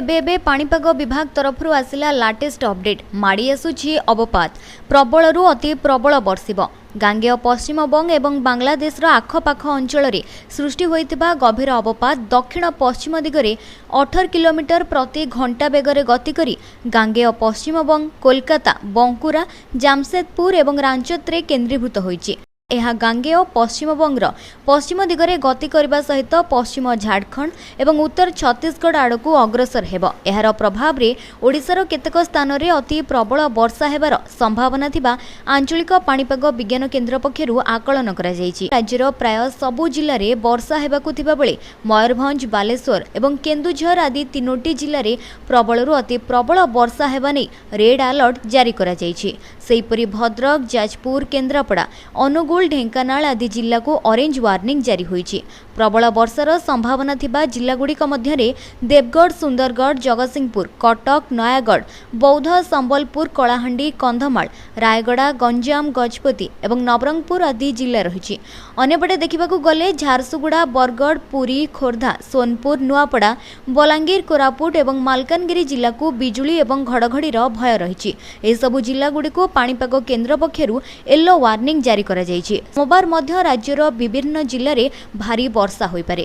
ଏବେ ଏବେ ପାଣିପାଗ ବିଭାଗ ତରଫରୁ ଆସିଲା ଲାଟେଷ୍ଟ ଅପଡେଟ୍। ମାଡ଼ି ଆସୁଛି ଅବପାତ, ପ୍ରବଳରୁ ଅତି ପ୍ରବଳ ବର୍ଷିବ। ଗାଙ୍ଗେୟ ପଶ୍ଚିମବଙ୍ଗ ଏବଂ ବାଂଲାଦେଶର ଆଖପାଖ ଅଞ୍ଚଳରେ ସୃଷ୍ଟି ହୋଇଥିବା ଗଭୀର ଅବପାତ ଦକ୍ଷିଣ ପଶ୍ଚିମ ଦିଗରେ 18 କିଲୋମିଟର ପ୍ରତି ଘଣ୍ଟା ବେଗରେ ଗତି କରି ଗାଙ୍ଗେୟ ପଶ୍ଚିମବଙ୍ଗ, କୋଲକାତା, ବଙ୍କୁରା, ଜାମସେଦପୁର ଏବଂ ରାଞ୍ଚତ୍ରେ କେନ୍ଦ୍ରୀଭୂତ ହୋଇଛି। ଏହା ଗାଙ୍ଗେୟ ପଶ୍ଚିମବଙ୍ଗର ପଶ୍ଚିମ ଦିଗରେ ଗତି କରିବା ସହିତ ପଶ୍ଚିମ ଝାଡ଼ଖଣ୍ଡ ଏବଂ ଉତ୍ତର ଛତିଶଗଡ଼ ଆଡ଼କୁ ଅଗ୍ରସର ହେବ। ଏହାର ପ୍ରଭାବରେ ଓଡ଼ିଶାର କେତେକ ସ୍ଥାନରେ ଅତି ପ୍ରବଳ ବର୍ଷା ହେବାର ସମ୍ଭାବନା ଥିବା ଆଞ୍ଚଳିକ ପାଣିପାଗ ବିଜ୍ଞାନ କେନ୍ଦ୍ର ପକ୍ଷରୁ ଆକଳନ କରାଯାଇଛି। ରାଜ୍ୟର ପ୍ରାୟ ସବୁ ଜିଲ୍ଲାରେ ବର୍ଷା ହେବାକୁ ଥିବାବେଳେ ମୟୂରଭଞ୍ଜ, ବାଲେଶ୍ୱର ଏବଂ କେନ୍ଦୁଝର ଆଦି 3ଟି ଜିଲ୍ଲାରେ ପ୍ରବଳରୁ ଅତି ପ୍ରବଳ ବର୍ଷା ହେବା ନେଇ ରେଡ୍ ଆଲର୍ଟ ଜାରି କରାଯାଇଛି। ସେହିପରି ଭଦ୍ରକ, ଯାଜପୁର, କେନ୍ଦ୍ରାପଡ଼ା, ଅନୁଗୁଳ, ଢେଙ୍କାନାଳ ଆଦି ଜିଲ୍ଲାକୁ ଅରେଞ୍ଜ ୱାର୍ଣ୍ଣିଂ ଜାରି ହୋଇଛି। ପ୍ରବଳ ବର୍ଷାର ସମ୍ଭାବନା ଥିବା ଜିଲ୍ଲାଗୁଡ଼ିକ ମଧ୍ୟରେ ଦେବଗଡ଼, ସୁନ୍ଦରଗଡ଼, ଜଗତସିଂହପୁର, କଟକ, ନୟାଗଡ଼, ବୌଦ୍ଧ, ସମ୍ବଲପୁର, କଳାହାଣ୍ଡି, କନ୍ଧମାଳ, ରାୟଗଡ଼ା, ଗଞ୍ଜାମ, ଗଜପତି ଏବଂ ନବରଙ୍ଗପୁର ଆଦି ଜିଲ୍ଲା ରହିଛି। ଅନ୍ୟପଟେ ଦେଖିବାକୁ ଗଲେ ଝାରସୁଗୁଡ଼ା, ବରଗଡ଼, ପୁରୀ, ଖୋର୍ଦ୍ଧା, ସୋନପୁର, ନୂଆପଡ଼ା, ବଲାଙ୍ଗୀର, କୋରାପୁଟ ଏବଂ ମାଲକାନଗିରି ଜିଲ୍ଲାକୁ ବିଜୁଳି ଏବଂ ଘଡ଼ଘଡ଼ିର ଭୟ ରହିଛି। ଏସବୁ ଜିଲ୍ଲାଗୁଡ଼ିକୁ ପାଣିପାଗ କେନ୍ଦ୍ର ପକ୍ଷରୁ ୟେଲୋ ୱାର୍ଣ୍ଣିଂ ଜାରି କରାଯାଇଛି। ସୋମବାର ମଧ୍ୟ ରାଜ୍ୟର ବିଭିନ୍ନ ଜିଲ୍ଲାରେ ଭାରୀ ବର୍ଷା ହୋଇପାରେ।